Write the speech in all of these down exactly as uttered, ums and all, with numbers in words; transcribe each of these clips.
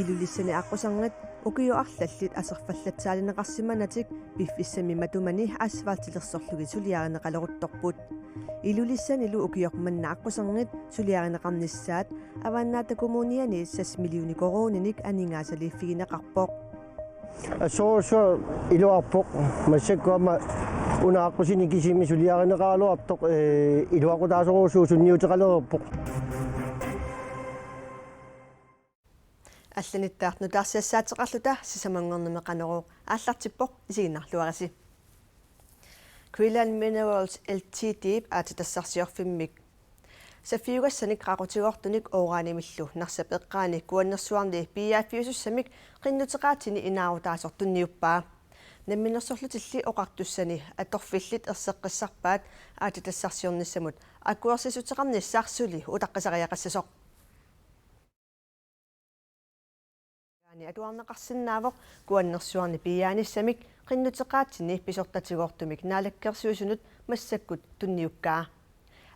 Ilulissani aqquserngit ukiut arlallit aserfallatsaalineqarsimanatik piffissami matumani asfaltilersorlugit suliarineqaleruttorput. Ilulissanilu ukioq manna aqquserngit suliarineqarnissaat Avannaata Kommuniani seks millioner koruuninik aningaasaliiffigineqarpoq. Assorujussuaq iluarpoq, massakkut aamma una aqqusini kisimi suliarineqaraluartoq, ee, iluaqutaasorujussuaq sunniuteqalereerpoq. Allanittaaq nutaarsiassaateqarluta sisamanngornermi Qanorooq aallartippoq, isiginnaarluarisi. Greenland Minerals L T D-p aatsitassarsiorfimmik saffiugassanik qaqutigoortunik uranimillu Narsap eqqaani Kuannersuarni piiaaffiusussamik qinnuteqaatsini inaarutaasoq tunniuppaa. Namminersorlutilli oqartussani atorfillit erseqqissarpaat aatsitassarsiornissamut akuersissuteqarnissaq suli utaqqisariaqassasoq. Taani atuarneqarsinnaavoq Kuannersuarni piiaanissamik qinnuteqaatsini pisortatigoortumik Naalakkersuisunut massakkut tunniukkaa.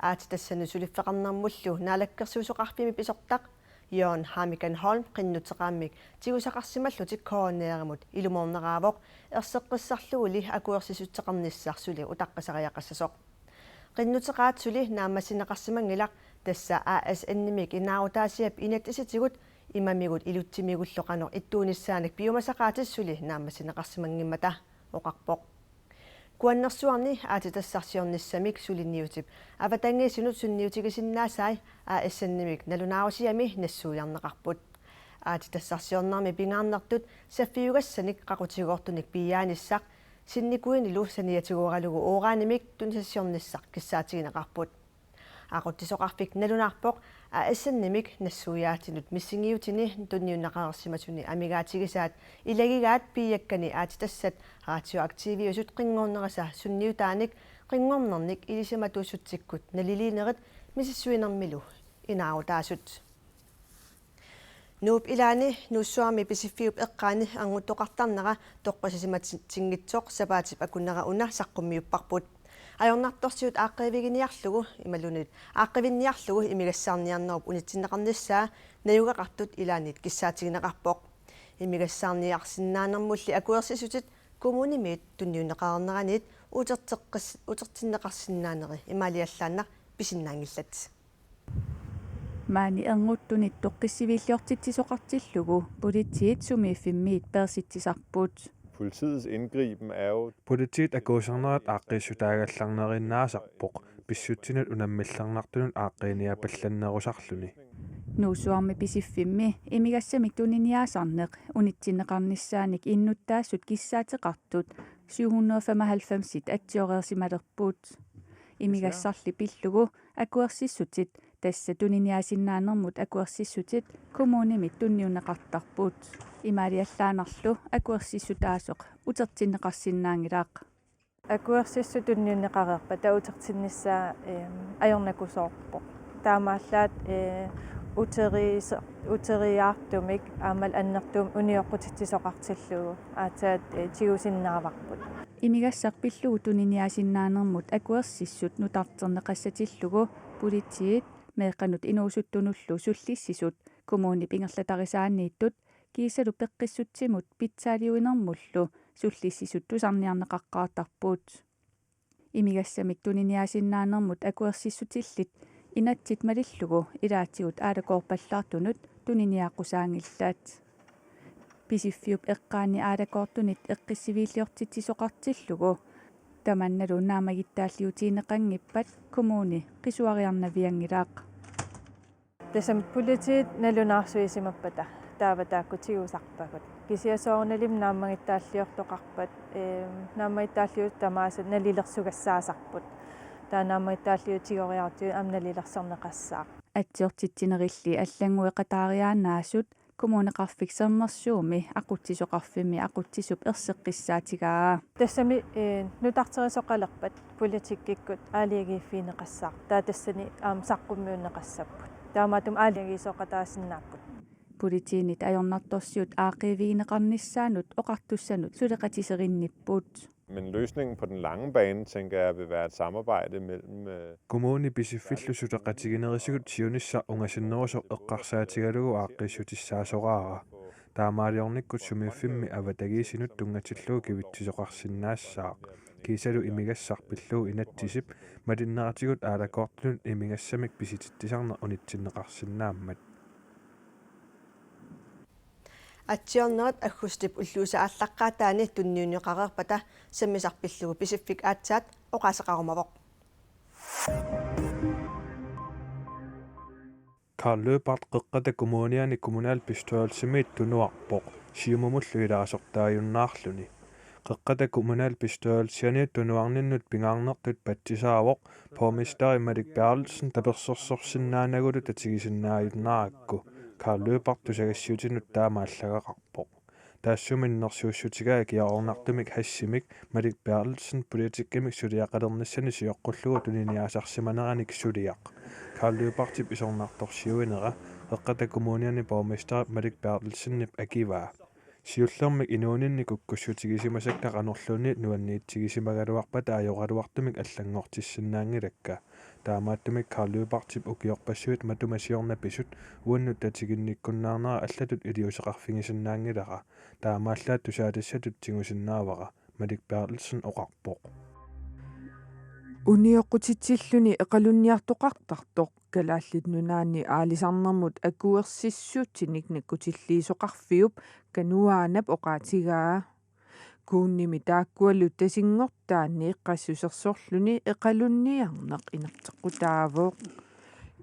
Aatsitassanut suliffeqarnermullu naalakkersuisoqarfimmi pisortaq Jørgen Hamikan Holm qinnuteqaammik tigusaqarsimallutik K N R-imut ilumoorneraavoq erseqqissarluguli akuersissuteqarnissaq suli utaqqisariaqassasoq. Qinnuteqaat suli naammassineqarsimanngilaq, tassa A S N-imik inaarutaasiap inatsisitigut imamigut ilutsimigullu qanoq ittuunissaanik piumasaqaatit suli naammassineqarsimanngimmata, oqarpoq. Kuannersuarni aatsitassarsiornissamik suliniutip avatangiisinut sunniutigisinnaasai A S N-imik nalunaarusiami nassuiarneqarput. Aatsitassarsiornermi pingaarnertut saffiugassanik qaqutigoortunik piiaanissaq sinnikuinilu saniatigooralugu uranimik tunisassiornissaq kissaatigineqarput. Aqutsisoqarfik nalunaarpoq A S N-imik nassuiaatinut missingiutini tunniunneqareersimasuni amigaatigisaat ilagigaat piiakkani aatsitassat radioaktiviusut qinngornerisa sunniutaanik qinngornernik ilisimatuussutsikkut naliliinerit misissuinermilu inaarutaasut. Nuup ilaani Nuussuarmi Pisiffiup eqqaani ernguttoqartarnera toqqissisimatinngitsoq sapaatip akunnera una saqqummiupparput. Ajornartorsiut aaqqiiviginiarlugu imaluunniit aaqqiivinniarlugu imigassaarniarnerup unitsinneqarnissaa najugaqartut ilaanniit kissaatigineqarpoq. Imigassaarniarsinnaanermulli akuersissutit kommunimiit tunniunneqareerneraniit uterteqqis-, utertinneqarsinnaaneri imaaliallaannaq pisinnaanngillat. Maani ernguttunit toqqissiviilliortitsisoqartillugu politiit sumiiffimmiit peersitsisarput. Politiets indgriben er jo... Politiit akuusarnerat aaqqiissutaagallarnerinnaasarpoq pissutsinut unammillernartunut aaqqiiniapallannerusarluni. Nuussuarmi Pisiffimmi imigassamik tuniniaasarneq unitsinneqarnissaanik innuttaasut kissaateqartut syv hundrede og femoghalvfemsit atsioreersimalerput. Imigassarli pillugu akuersissutit, tassa tuniniaasinnaanermut akuersissutit, kommunimit tunniunneqartarput. Imaaliallaannarlu akuersissutaasoq utertinneqarsinnaanngilaq. Akuersissut tunniunneqareerpata utertinnissaa, eem, ajornakusoorpoq. Taamaallaat, ee, uteriis-, uteriaartumik aammalu annertuumik unioqqutitsisoqartillugu aatsaat, ee, tigusinnaavarput. Imigassaq pillugu tuniniaasinnaanermut akuersissut nutarterneqassatillugu politiit, meeqqanut inuusuttunullu sullissisut, kommunip ingerlatarisaaniittut kiisalu peqqissutsimut pitsaaliuinermullu sullissisut tusarniarneqaqqaartarput. Imigassamik tuniniaasinnaanermut akuersissutillit inatsit malillugu ilaatigut aalakoorpallaartunut tuniniaaqqusaanngillat. Pisiffiup eqqaani aalakoortunit eqqissiviilliortitsisoqartillugu tamannalu naammagittaalliutigineqanngippat kommuni qisuariarnavianngilaq. Tassami politiit nalunaarsuisimappata taava taakku tigusarpagut. Kisianni soorunalimi naammagittaalliortoqarpat, eem, naammagittaalliuut tamaasa nalilersugassaasarput. Taava naammagittaalliuut tigoriartuit aamma nalilersorneqassaaq. Atsiortitsinerilli allanngueqataariaannaasut Kommuneqarfik Sermersuumi aqutsisoqarfimmi aqutsisup erseqqissaatigaa. Tassami, ee, nutarterisoqalerpat politikkikkut aalajangiiffigineqassaaq. Taava tassani aamma saqqummiunneqassapput. Taamaattumik aalajangiisoqataasinnaapput. Politiinit ajornartorsiut aaqqiivigineqarnissaannut oqartussanut suleqatiserinnipput. Men løsningen på den lange bane, tænker jeg, vil være et samarbejde mellem, øh, Kommuni Pisiffillu suleqatiginerisigut siunissaq ungasinnerusoq eqqarsaatigalugu aaqqiissutissaasoraara. Taamaaliornikkut sumiiffimmi avatagiisinut tunngatillugu kivitsisoqarsinnaassaaq. Kiisalu imigassaq pillugu inatsisip malinneratigut aalakoortunut imigassamik pisititsisarneq unitsinneqarsinnaammat. Atsiornerit aggustip ulluisa aallaqqaataani tunniunneqareerpata sammisaq pillugu Pisiffik aatsaat oqaaseqarumavoq. Karl Lyberth Qeqqata Kommuniani kommunalbestyrelsimiit tunuarpoq, Siumumullu ilaasortaajunnaarluni. Qeqqata kommunalbestyrelsiani tunuarninnut pingaarnertut patsisaavoq borgmesteri Malik Berthelsen tapersersorsinnaanagulu tatigisinnaajunnarakku. Karl Lyberth tusagassiutinut taama allagaqarpoq. Taassuma innersuussutigaa ikiaroornartumik hashimik Malik Berthelsen politikkimik suliaqalernissani sioqqullugu tuniniaasarsimaneranik suliaq. Karl Lyberthip isornartorsiuinera Qeqqata Kommuniani borgmesterip Malik Berthelsenip akivaa. Siullermik inuuninni kukkussutigisimasakka qanorluunniit nuanniitsigisimagaluarpata ajoraluartumik allanngortissinnaanngilakka. Taamaattumik Karl Lyberthip ukiorpassuit matuma siorna pisut uannut tatiginnikkunnaarnera allatut iliuuseqarfigisinnaanngilara. Taamaallaat tusaalissatut tigusinnaavara, Malik Berthelsen oqarpoq. Unioqqutitsilluni eqalunniartoqartartoq Kalaallit Nunaanni aalisarnermut akuersissutinik nakkutilliisoqarfiup Kanuanap oqaatigaa. Kuunnimi taakkualu tasinngortaanni qassusersorluni eqalunniarneq inerteqqutaavoq.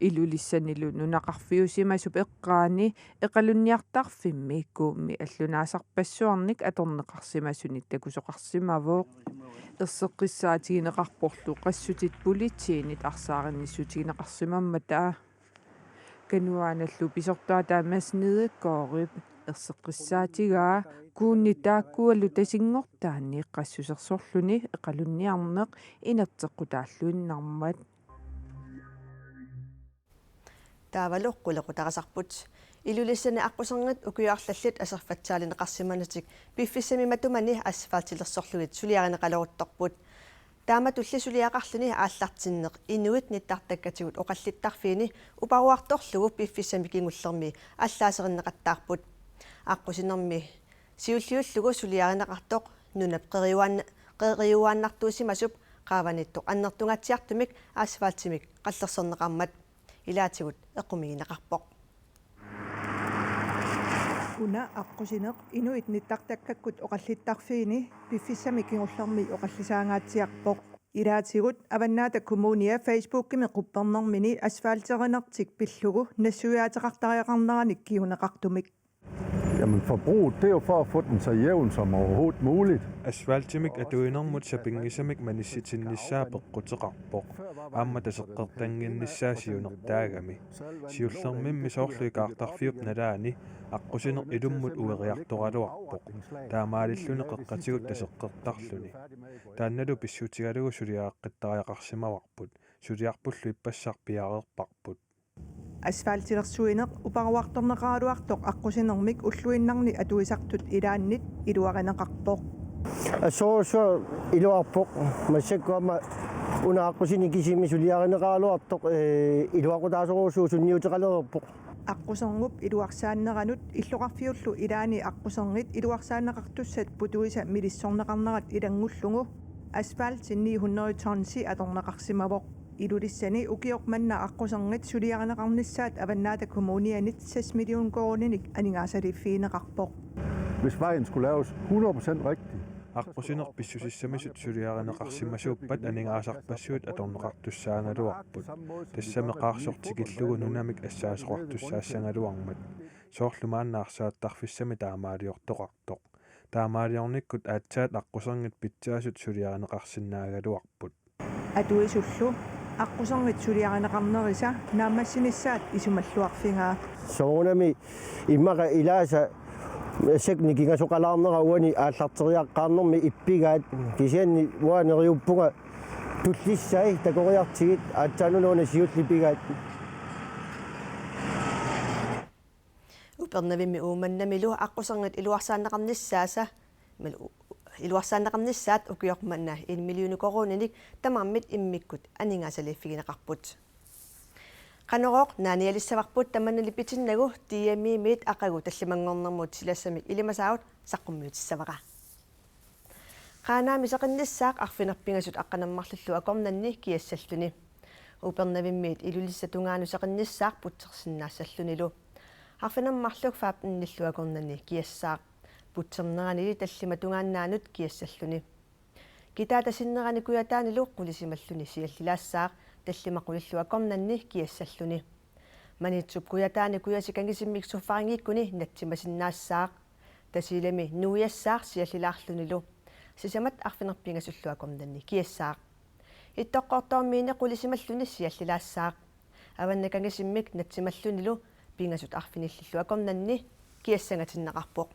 Ilulissanilu nunaqarfiusimasup eqqaani eqalunniartarfimmi Kuummi allunaasarpassuarnik atorneqarsimasunik takusoqarsimavoq. Erseqqissaatigineqarporlu qassutit politiinit arsaarinnissutigineqarsimammata. Kanuanallu pisortaataa Mads Nedergaardip erseqqissaatigaa kuunni taakkualu tasinngortaanni qassusersorluni eqalunniarneq inerteqqutaalluinnarmat. Taavalu qulequtarisarput. Ilulissani aqquserngit ukiut arlallit aserfatsaalineqarsimanatik piffissami matumani asfaltilersorlugit suliarineqaleruttorput. Taamatulli suliaqarluni aallartinneq inuit nittartakkatigut oqallittarfiini uparuartorlugu piffissami kingullermi allaaserinneqattaarput. Aqqusinermi siulliullugu suliarineqartoq nunap qeriuaan-, qeriuaannartuusimasup qaavanittoq annertungaatsiartumik asfaltimik qallerserneqarmat ilaatigut eqqumigineqarpoq. Una aqqusineq inuit nittartakkakkut oqallittarfiini piffissami kingullermi oqallisaangaatsiarpoq. Ilaatigut Avannaata Kommunia Facebookimi quppernermini asfalterinertik pillugu nassuiaateqartariaqarneranik kinguneqartumik. Jamen, forbruget, det er jo for at få den så jævn som overhovedet muligt. Asfaltimik atuinermut sapinngisamik manissitinnissaa peqquteqarpoq. Aamma taseqqertannginnissaa siunertaagami. Siullermimmi soorlu ikaartarfiup nalaani aqqusineq ilummut ueriartoraluarpoq. Taamaalilluni qeqqatigut taseqqertarluni. Taannalu pissutigalugu suliareqqittariaqarsimavarput. Suliarpullu ippassaq piareerparput. Asfaltilersuineq uparuartorneqaraluartoq aqqusinermik ulluinnarni atuisartut ilaannit iluarineqarpoq. Assorsuaq iluarpoq, massakkut aamma una aqqusineq kisimi suliarineqaraluartoq, ee, iluaqutaasorujussuuvoq, sunniuteqalereerpoq. Aqqusernup iluarsaanneranut illoqarfiullu ilaani aqquserngit iluarsaanneqartussat putuisa milissorneqarnerat ilanngullugu asfalti ni hundrede tonsi atorneqarsimavoq. Ilulissani ukioq manna aqquserngit suliarineqarnissaat Avannaata Kommunianit seks million koruuninik aningaasaliiffigineqarpoq. Hvis vejen skulle laves hundrede procent rigtig, aqqusineq pissusissamisut suliarineqarsimasuuppat aningaasarpassuit atorneqartussaagaluarput. Tassami qaarsoq tikillugu nunamik assaasoqartussaassagaluarmat. Soorlu maanna arsaattarfissami taamaaliortoqartoq. Taamaaliornikkut aatsaat aqquserngit pitsaasut suliarineqarsinnaagaluarput. Atuisullu aqquserngit suliarineqarnerisa naammassinissaat isumalluarfigaa. Soorunami immaqa ilaasa sekni kingasoqalaarnera uani aallarteriaqqaarnermi ippigaat, kisianni uanga neriuppunga tullissai takoriartigit aatsaannguaq una siulleq pigaat. Upernavimmi Uummannamilu aqquserngit iluarsaanneqarnissaasa, mil-, u-, iluarsaanneqarnissaat ukioq manna en million koruuninik tamarmik immikkut aningaasaliiffigineqarput. Qanorooq naanialissavarput tamanna lipitinnagu, D M I-miit aqagu tallimanngornermut silassamik ilimasaarut saqqummiutissavara. Qaanaami seqinnissaaq arfineq-pingasut aqqaneq-marlullu akornanni kiassalluni. Upernavimmiit Ilulissap tungaanut seqinnissaaq putsersinnaassallunilu. Arfineq-marluk femtenillu akornanni kiassaaq. Putserneranili tallimat tungaannaanut kiassalluni. Kitaata sinnerani Kujataanilu qulisimalluni siallilaassaaq, tallimat qulillu akornanni kiassalluni. Maniitsup Kujataani kujasi kangisimmik suffaringikkuni natsimasinnaassaaq. Tasiilami nuiassaaq siallilaarlunilu. Sisamat arfineq-pingasullu akornanni kiassaaq. Ittoqqortoormiini qulisimalluni siallilaassaaq. Avannaani kangisimmik natsimallunilu pingasut arfinillillu akornanni kiassangatinneqarpoq.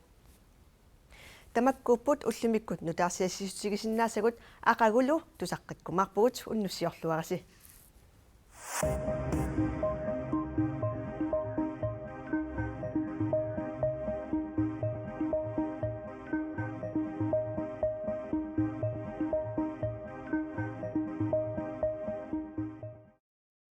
Tamakkuupput ullumikkut nutaarsiassiissutigisinnaasagut, aqagulu tusaqqikkumaarpugut, unnussiorluarisi.